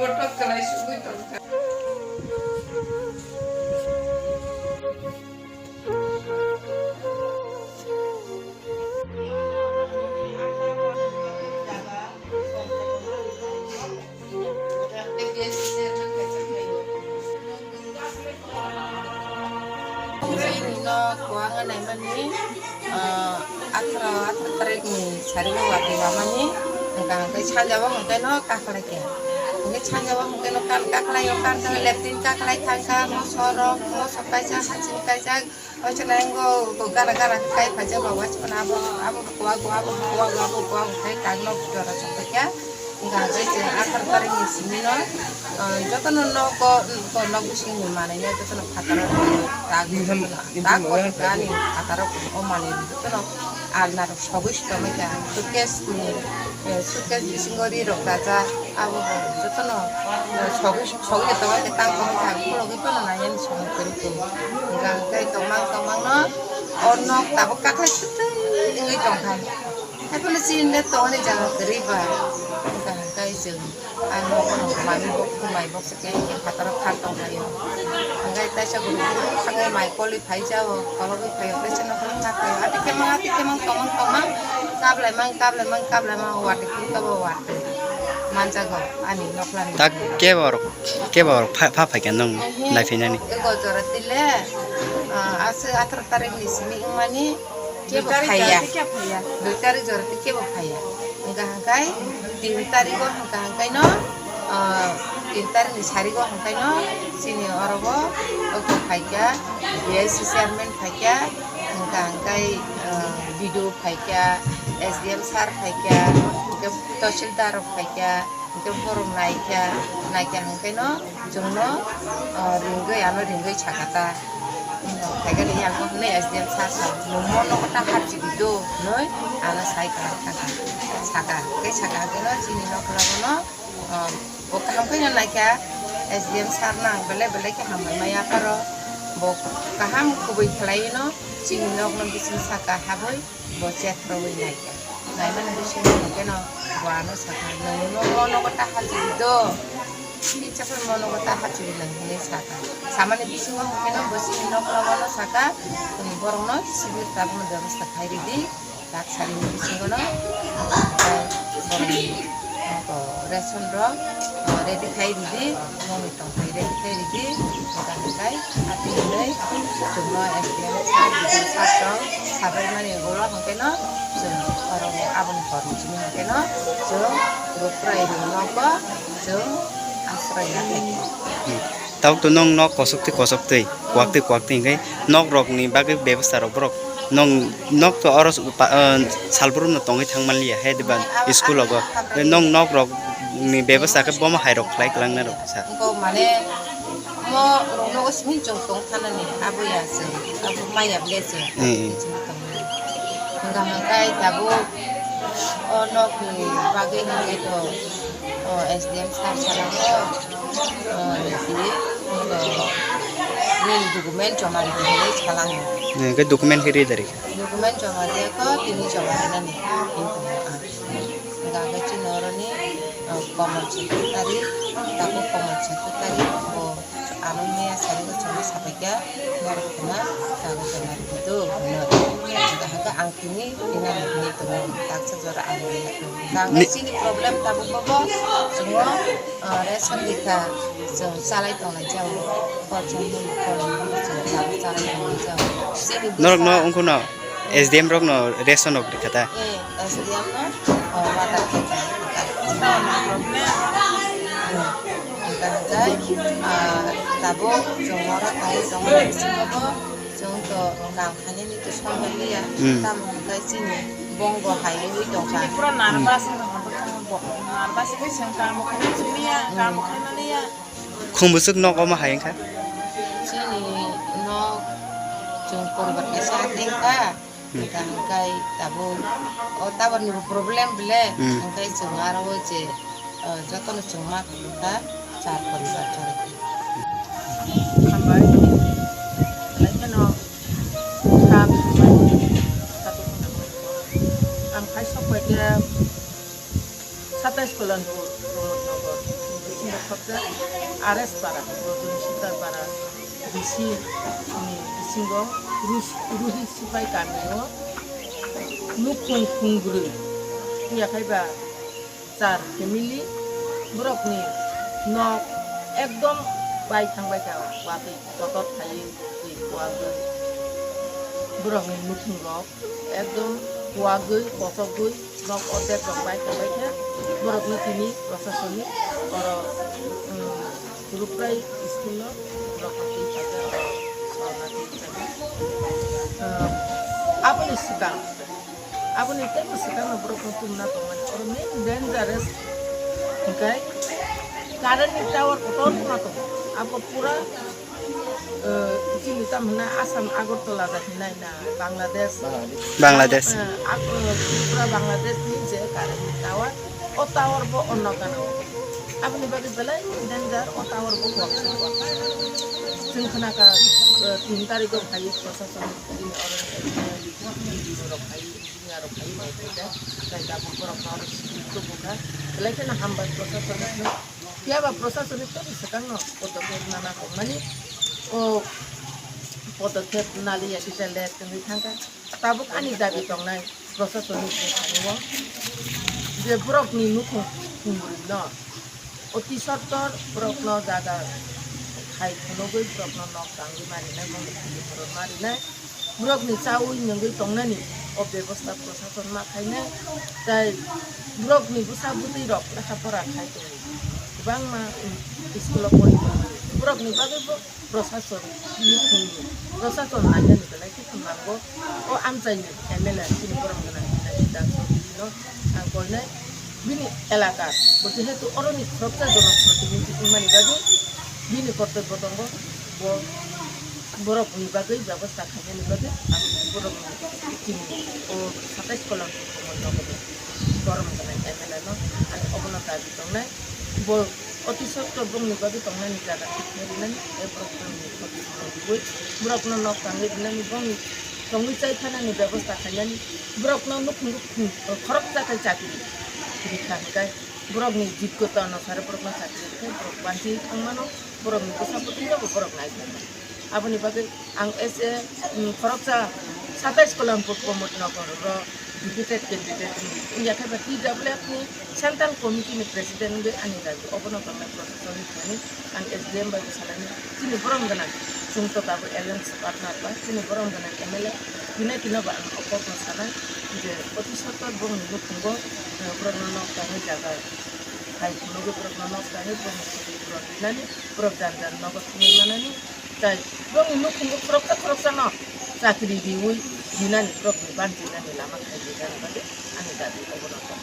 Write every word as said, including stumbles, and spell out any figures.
Kotor kwlai sugwi tongkha. Bini no kuwang naimani, ah, atharo, atharo tarik ni sari o watwi wamani, hwnkha hwnkhe sanja o hwnkhe no kakhlai khe. Hwnkhe sanja o hwnkhe no kan kakhlai o, kan khe leptin kakhlai thangkha, moso rok, moso kaisa, haching kaisa, waisa nai wngkha, gana gana khe kai phaijak ba, waisa abo, abo kuwa, abo kuwa, abo kuwa hwnkhe kagno jora chokphaikha. Hwnkha hwnkhe chwng atharo tarik ni simi no, ah, jotono nogo, nogo nok bisingni manwi no jotono phataro tak, tak ani phataro o manwi jotono alna rok sogwi sitongwi kha, suitcase ni, eh, suitcase bisingo ri rok dajak, abo bo jotono, eh, sogwi, sogwi tongwi kha, tang tongwi kha, khulogwi phano nai ani somoi kwrwi khe. Hwnkha hwnkhe tongmang tongmang no o nok tabuk kakhlai swtwi wngwi tongkha. Haiphano chini le tongni jaga kwrwi ba. Hwnkha hwnkhe chwng ang nogo no mami bok, mai bok se khe phataro kha tong phaio. Hwnkhe taisa guru guru thangwi mai koli phai jao, kologwi phaio, taisa nokhorok kha phaio. Ati khe mang, ati khe mang, tongmang tongmang, kablai mang, kablai mang, kablai mang, watwi phuru kabo watwi. Manjago ani nokhorni. Tak kebo rok, kebo rok pha, pha phaikha nwng. Ehe. Naiphinani. Ego jora tile, ah, aswk atharo tarik ni simi wngmani. Kebo phaiya. Dui tarik jora tei kebo phaiya. Hwnkha hwnkhe tin tarik o hwnkha hwnkhe no, ah, tin tarik ni sari o hwnkhe no chini oro o oko phaikha, B I C chairman phaikha, hwnkha hwnkhe, ah, B D O phaikha, S D M sir phaikha, hwnkhe tahsildar rok phaikha. Hwnkhe borok naikha, naikha hwnkhe no chwngno, o, ringwi, ano ringwi sakha ta. Phaikhe ni yang kok hwnwi S D M sir sa, "Nwng mo nogo ta hapchidi do," hwnwi ano sai kwlai kha ta. Sakha, tei sakha hwnkhe no chini nokla bono, o, bo kaham khe no naikha, S D M sir nang belai belai khe hambai maya pharo. Bo kaham kubui khlaiwi no chini nokno bising saka habwi. Bo chat rwui naikha. Naimani bisingo hwnkhe no bo ano sakha, "Nwng no mo nogo ta hapchidi do? Kicha phai mo nogo ta hapchidi nwng," hwnwi sakha. Samani bisingo hwnkhe no bo chini nokla bono sakha, "Borokno sibir tabukno bebosta khai ridi, tak sarini bisingo no borokni ration rok ready khai ridi." Nokni tongthai ready khe ridi, hwnkha hwnkhe ati hwnwi chwngno S D M sir, D D O sir rok sabaimani ulo hwnkhe no chwng oro aboni horni simi hwnkhe no chwng bo prai rwno nogo chwng asroya khaikha. Hmm. Tabuk to nwng nok kosok twi kosok twi, kuwak twi kuwak twi hwnkhe nok rokni bagwi bebosta rok borok Nwng nok to oro pa-, ah, salbrum no tongwi thang manliya, hai diba school rogo. Nwng nok rok ni bebasta khe bomo hai rok khlai kwlang na rok sa. Bo mane mo rok nogo simi chwng tong thanani abo ya se, abo maya ble se. Eh, eh. Hwnkha hwnkhe tabuk o nok ni bagwi hwnkhe to O S D M sir salango, o, nini, nini document joma ridi hinwi salango. Hwnkhe document khe rida rikha? Document joma riyakho, tini joma rinani hinwi tongo ang. Hwnkha hwnkhe chini oroni, o, Komol secretary, tabuk Komol secretary, bo Ano miya sari o chwngno sapaikha, norok khna kago joma rwdi do hwnwi. Hwnkha hwnkhe ang tini rinani hinwi tongo, taksa jora ang rinai tongo. Hwnkha hwnkhe chini problem tabuk bo bo chwngno, ah, ration rikha, chwng chalai tonglai jao. Khoroksa muli khoroknwi chwng tabuk chalai tonglai jao. Chini bwsa norokno wngkhuno S D M rokno ration rok rikha ta? Eh, S D M no, oh, water khe ta. Hwnkha hwnkhe, ah, tabuk chwng oro tongwi tongmani bisingo bo chwng to kam khainani to song manliya. Hmm. Tamo hwnkhe chini bongo hai wngwi tongkha. Pura nervous wngkha, nervous wngwi chwng kamo khainani chwngya, kamo khai manliya. Khum bwswk nok omo hai wngkha? Chini nok chwng poribar kaisa tei wngkha. Hmm. Hwnkha hwnkhe tabuk o tower ni bo problem bele, hmm, hwnkhe chwng aro o je, o, jotono chwng ma kha char poribar chwng. Hambai. Belai kheno kha hambai. Ang khai sok bai khe sat Kolanpur, Pramod Nagar, bisingo khopjak R S Para, Rajni Sundar Para, bisi ni bisingo Rus-, Ruhi Sipai kamio nukhung khungbrwi, yakhaiba char family, borokni nok ekdom bai thangbai kha, watwi kotor khaiwi twi kuagwi. Borokni nukhungrok ekdom kuagwi, kochogwi, nok ordek rok bai thangbai khe, borokno tini proshasoni oro, um, Ruprai school-o borokno twi phaikha, oro sorna twi phaikha. Um, aboni swkang Aboni teibo swkangno borokno tumna tongmani. Oro main dangerous hwnkhe current ni tower kotor ma tongo. Abo pura, eh, chini tamo hwnna Assam Agartala da hinai na Bangladesh. Bangladesh. Eh, Ag-, eh, Tripura Bangladesh ni je current ni tower. O tower bo onno gana. Aboni bagwi belai danger, o tower bo kuak se kuak. Chwng khna kha, eh, tin tarikh o phaiwi proshasoni tini oro B D O rok phaiwi, engineer rok phaiwi nai khe, tei tabuk borok no oro sidi tubu kha. Belai kheno hambai proshasoni no. Phiya ba proshasoni tei swkang no podokhep nana tongmani, o podokhep naliya kisa let wngwi thangkha. Tabuk ani dabi tongnai proshasoni je thani o je borokni nukhung khumbrwi no oti sottor borokno jaga khai phunugwi borokno nok tangwi marinai, bongni khumbrwi borok marinai, borokni chaui nungwi tongnani o bebosta proshason ma khainai, tei borokni bwsa bwtwi rok lekha pora khai tongwi kwbangma, um, school o pori tongwi borokni bagwi bo Prosason, ni phungni prosason nainani belai khe nango. O amchaini M L A chini borom gwnang Daso Bini no ang koinai bini elaka bo jehetu oroni khoroksa jono protinidhi wngmani bagwi bini kortobbo tongo, bo borokni bagwi bebosta khainani bagwi ang borokni chini o satais Kolanpur Komol nogorni borom gwnang M L A no ang obono dabi tongnai. Bo Oti sotto bongni bagwi tongnani jaga thik khe rinani, tei borok tongni khoti khorok rwui borokno nok tangwi rinani, bongni tongwi chai phanani bebosta khainani, borokno nukhung khoroksa khe chakri rikha hwnkhe borokni jigota anusare borokno chakri rikhe borok banchi thangmano, borokni bwsa bwtwino bo borok naijakmani. Aboni bagwi ang as a, um, khoroksa satais Kolanpur Komod Nogor ro Deputed candidate wngya khe ba T W F ni Central Committee ni President wngwi ani dabi obono tongnai proshasoni thani ang S D M bai bo salaini, chini borom gwnang chwng to tabuk alliance partner ba chini borom gwnang M L A hinai tino bo ang o kokno sanai je oti sottor borokni nukhungo, eh, borokno nok tangwi jaga hai phunugwi borokno nok tangwi borokni khoti phuron rinani borok jan jan nogo thangwi manani. Tai borokni nukhungo khoroksa khoroksano chakri riui rinani, borokni banchini lama khaijak bagwi ani dabi obono tong.